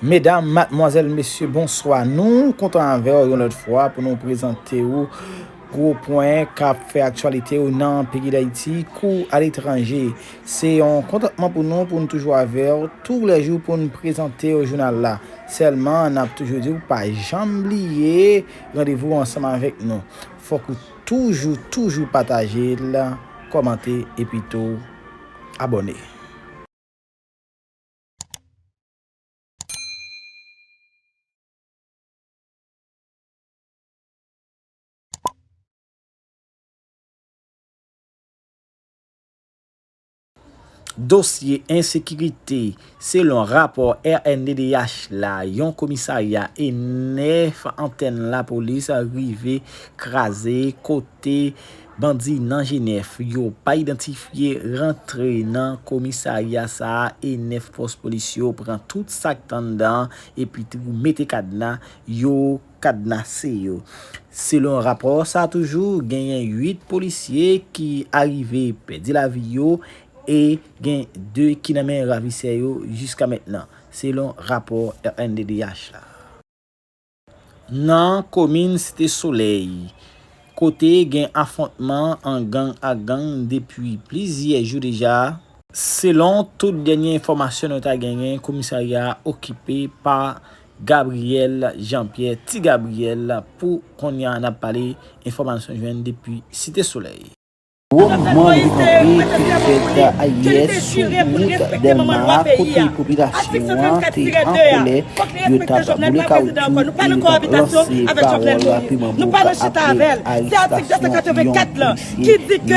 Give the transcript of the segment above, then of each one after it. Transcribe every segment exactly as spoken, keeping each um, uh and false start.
Medam, madmwazèl, mesye, bonswa. Nou kontan avè w yon lòt fwa pou nou prezante w gwo pwen k ap fè aktyalite yo nan peyi Dayiti kou aletranje. Se yon kontantman pou nou pou n toujou avè w toulèjou pou n prezante w jounal la. Sèlman, n ap toujou di w pa janm bliye randevou ansanm avèk nou. Fòk ou toujou, toujou pataje l, kòmante epi tou abòne. Dosye ensekirite, selon rapò R N D D H la, yon komisarya e nèf antèn lapolis rive kraze kote bandi nan G nèf yo pa idantifye rantre nan komisarya sa a e nèf pòs polis yo pran tout sa k t anndan epi tou mete kadna, yo kadnase yo. Selon rapò sa a toujou, genyen uit polisye ki arive pèdi lavi yo e gen de ki nan men ravisè yo jiska mentnan, selon rapò R N D D H la. Nan komin Site Solèy, kote gen afwontman ant gang ak gang depi plizyè jou deja, selon tout dènye enfòmasyon nou ta genyen, komisarya a okipe pa Gabriel Jean Pierre, Ti Gabriel, pou kounye a n ap pale, enfòmasyon jwenn depi Site Solèy. Gwo mouvman leve kanpe te fèt ayè sou wout Dèlma, kote popilasyon an te an kòlè, yo t ap boule kawotchou e yo t ap lanse pawòl piman bouk apre arestasyon yon polisye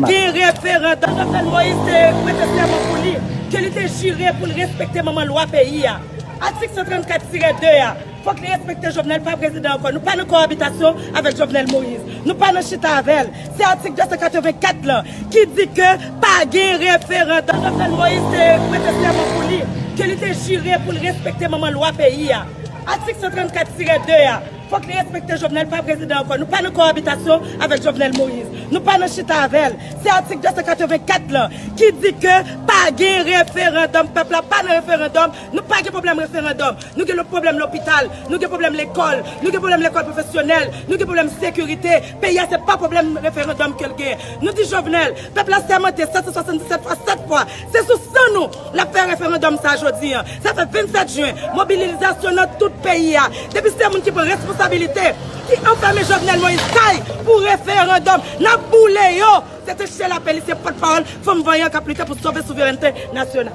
nan Dèlma. Jovenel Moïse te prete sèman pou li ke li te jire pou l respekte manman lwa peyi a. Atik san trannkat tirè de a, fòk li respekte Jovenel pa prezidan ankò. Nou pa nan kowabitasyon avèk Jovenel Moïse. Nou pa nan chita avè l. Se atik de san katrevenkat lan ki di ke pa gen referandòm. Jovenel Moïse te prete sèman pou li ke li te jire pou l respekte manman lwa peyi a. Atik san trannkat tirè de a, fòk li respekte Jovenel pa prezidan ankò. Nou pa nan kowabitasyon avèk Jovenel Moïse. Nou pa nan chita avè l. Se atik de san katrevenkat lan ki di ke pa gen referandòm. Pèp la pa nan referandòm. Nou pa gen pwoblèm referandòm. Nou gen lòt pwoblèm lopital. Nou gen pwoblèm lekòl. Nou gen pwoblèm lekòl pwofesyonèl. Nou gen pwoblèm sekirite. Peyi a se pa pwoblèm referandòm ke l gen. Nou di Jovenel, pèp la sèmante sèt san swasanndisèt fwa sèt fwa. Se sou san nou l ap fè referandòm sa jodi an. Sa fè vennsèt jen, mobilizasyon nan tout peyi a. Depi se moun ki pran responsabilite, ki anfème Jovenel Moïse kay pou referandòm, n ap boule yo. Se te chè lapè li, se pòtpawòl fanm vanyan k ap lite pou sove souverènte nasyonal.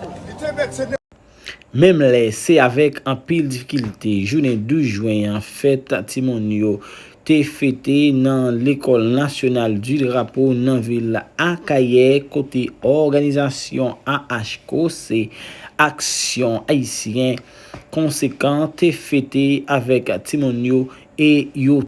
Menm lè se avèk anpil difikilte jounen douz jen an fèt timoun yo te fete nan Lekòl Nasyonal di Drapo nan vil Akayè, kote òganizasyon A H K O, se Aksyon Ayisyen Konsekan, te fete avèk timoun yo e yo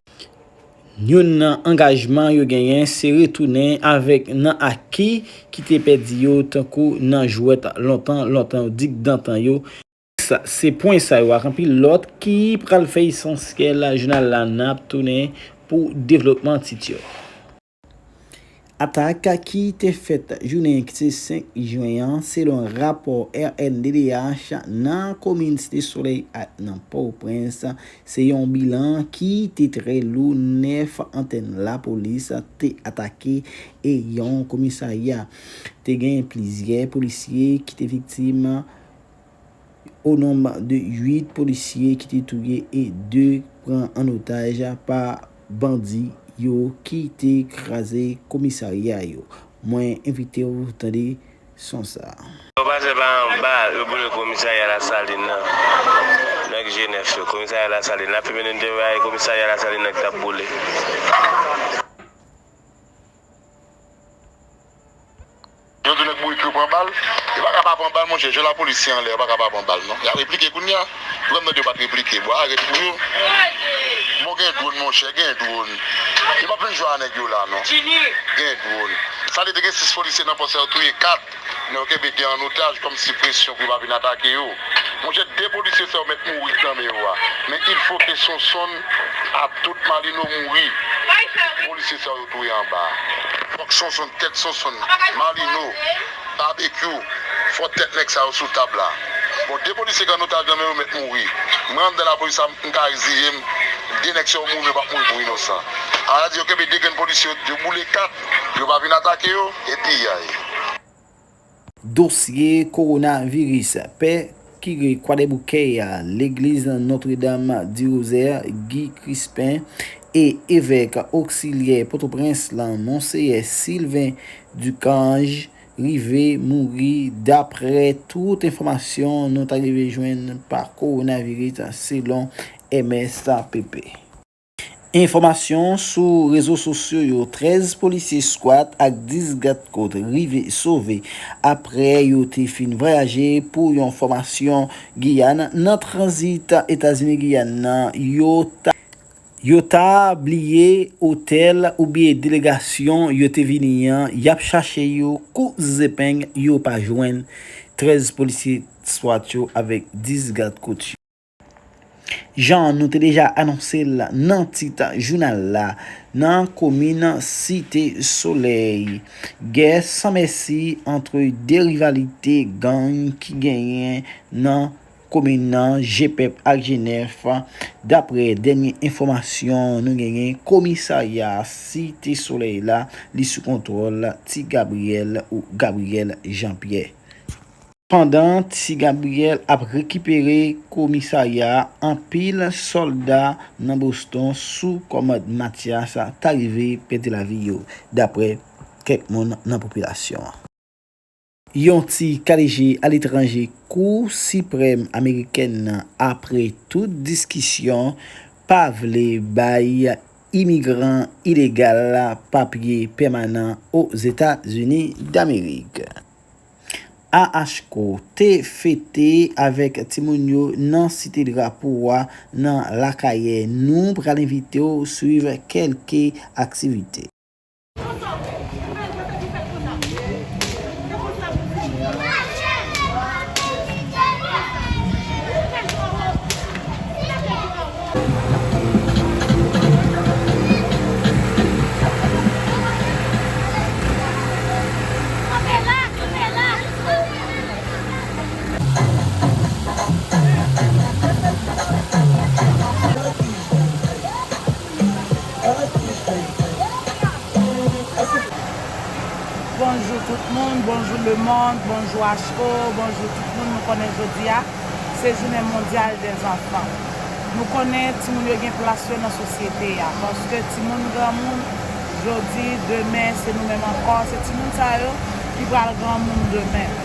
Youn nan angajman yo genyen se retounen avèk nan aki ki te pèdi yo, tankou nan jwèt lontan, lontan, digdantan yo. Sa, se pwen sa yo ak anpil lòt ki pral fè esansyèl jounal la, n ap tounen pou devlopman tit yo. Atak ki te fèt jounen senk jen an, selon rapò R N D D H nan komin Site Solèy ak nan Pòtoprens, se yon bilan ki te trè lou, nèf antèn lapolis te atake e yon komisarya. Te gen plizyè polisye ki te viktim, o nonb de uit polisye ki te touye e de pran an otaj pa bandi yo ki te kraze komisarya yo. Mwen envite w tande son sa. Yo pase pa anba, yo boule komisarya Lasalin nan. Nèg G nèf yo, komisarya Lasalin. Lafimen nou te wè komisarya Lasalin nan ki t ap boule. Yo di nèg bourik yo pran bal. Yo pa ka pa pran bal, monchè. Jan lapolis ye anlè, yo pa ka pa pran bal, non. Y ap replike kounye a. Yo pral mande yo pa t replike. Bon, arèt pou yo. Bon, gen dwòn, monchè, gen dwòn. Yo p ap vin jwe a nèg yo la, non. Gen dwòn. Sa vle di gen sis polisye nan pòs la, yo touye kat. Nèg yo kenbe gen an otaj, kòmsi presyon pou yo pa vin atake yo. Monchè, de polisye sa yo mèt mouri nan men yo a. Men il faut que Sonson a tout Malino mouri. Polisye sa yo touye anba. Fòk Sonson, tèt Sonson, Malino, Babekyou, fò tèt nèg sa yo sou tab la. Bon, de polisye k an otaj nan men yo mèt mouri. Mwen anndan lapolis la, m ka reziye m. De nèg sa yo mouri, yo p ap mouri pou inosan. Ala di yo kenbe de grenn polisye, yo, yo boule kat, yo pa vin atake yo, e piyay. Dosye kowonaviris, Pè Kire Kwadèboukè a, legliz Notre Dame du Rosaire, Guy Crispin, e evèk oksilyè Pòtoprens lan, Monseyè Sylvain Ducange, rive mouri, daprè tout enfòmasyon nou ta rive jwenn pa kowonaviris, selon M S P P. Enfòmasyon sou rezo sosyo yo, trèz polisye skwat ak dis gad kot rive sove aprè yo te fin vwayaje pou yon fòmasyon Giyàn nan tranzit Etazini Giyàn nan. Yo ta, yo ta bliye otèl oubyen delegasyon yo te vini an, y ap chache yo kou zepeng, yo pa jwenn trèz polisye skwat yo avèk dis gad kot yo. Jan nou te deja anonse l nan tit jounal la, nan komin Site Solèy, gè san mèsi ant de rivalite gang ki genyen nan komin nan, G pèp ak G nèf, daprè dènye enfòmasyon nou genyen, komisarya Site Solèy la, li sou kontwòl Ti Gabriyèl ou Gabriyèl Jean Pierre. Pandan Ti Gabriyèl ap rekipere komisarya a, anpil sòlda nan Boston sou kòmand Mathias ta rive pèdi lavi yo, daprè kèk moun nan popilasyon an. Yon ti kaleje aletranje, Kou Siprèm amerikèn nan, apre tout diskisyon, pa vle bay imigran ilegal papye pèmanan Ozetazini Damerik. Ahco te fete avèk timoun yo nan Site Drapo a nan Lakayè. Nou pral envite w swiv kèlke aktivite. Bonjou tout moun, bonjou lemonn, bonjou Ahco, bonjou tout moun. Nou konnen jodi a se jounen mondyal dèzanfan. Nou konnen timoun yo gen plas yo nan sosyete a, paske timoun granmoun jodi, demen se nou menm ankò, se timoun sa yo ki pral granmoun demen.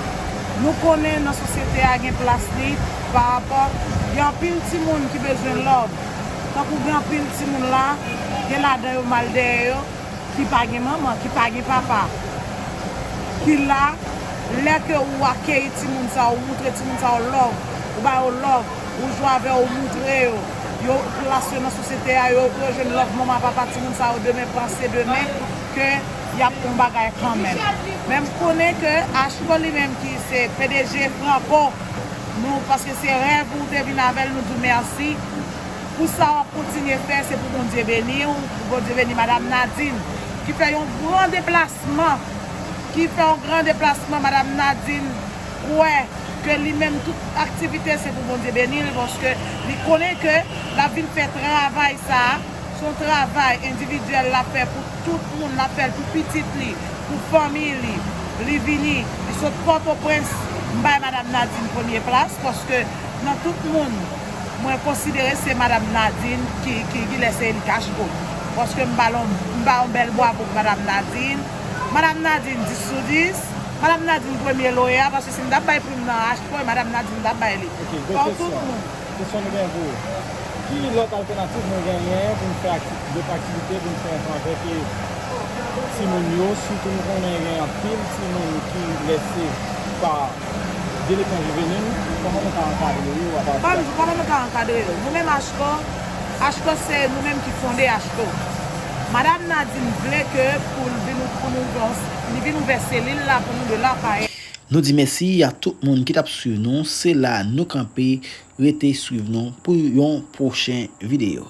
Nou konnen nan sosyete a gen plas li pa rapò, gen anpil timoun ki bezwen love. Tankou gen anpil timoun la, gen ladan yo mal dèyè yo, ki pa gen manman, ki pa gen papa, ki la, lè ke ou akeyi timoun sa, ou moutre timoun sa ou love, ou ba yo love, ou jwe avè yo, ou moutre yo, yo plas yo nan sosyete a, yo, yo jwenn love manman, papa timoun sa yo demen, panse demen ke y ap yon bagay kanmenm. Men m konnen ke Ahco li menm ki se P D G Franco, nou, paske se rèv ou te vin avè l, nou di w mèsi. Pou sa w ap kontinye fè, se pou Bondye beni w, pou Bondye beni Madanm Nadine, ki fè yon gran deplasman, ki fè yon gran deplasman. Madanm Nadine kwè ke li menm tout aktivite se pou Bondye beni l, paske li konnen ke l ap vin fè travay sa a, se yon travay endividyèl l ap fè pou tout moun, l ap fè l pou pitit li, pou fanmi li. Li vini, li sot Pòtoprens, m bay Madanm Nadine premye plas, paske nan tout moun, mwen konsidere se Madanm Nadine ki, ki, ki lè se li k Ahco. Paske m ba l on, m ba yon bèl bwavo pou Madanm Nadine. Madanm Nadine, dis sou dis. Madanm Nadine, premye loya, paske si m t ap bay prim nan Ahco, e Madanm Nadine m t ap bay li. Ok, gwo kesyon. Kesyon nou gen pou ou. Ki lòt altènativ nou genyen pou n fè akti-, dòt aktivite pou n fè ansanm avèk, e, timoun yo, sitou nou konnen gen anpil timoun ki lèse pa delekan jivenil, kòman nou ka ankadre yo apati de... Kòman nou ka ankadre yo? Nou menm Ahco, Ahco se nou menm ki fonde Ahco. Madanm Nadine vle ke pou l vin, pou nou, li vin ouvè selil la pou nou de Lakayè. Nou di mèsi a tout moun ki t ap swiv nou. Se la nou kanpe. Rete swiv nou pou yon pwochen videyo.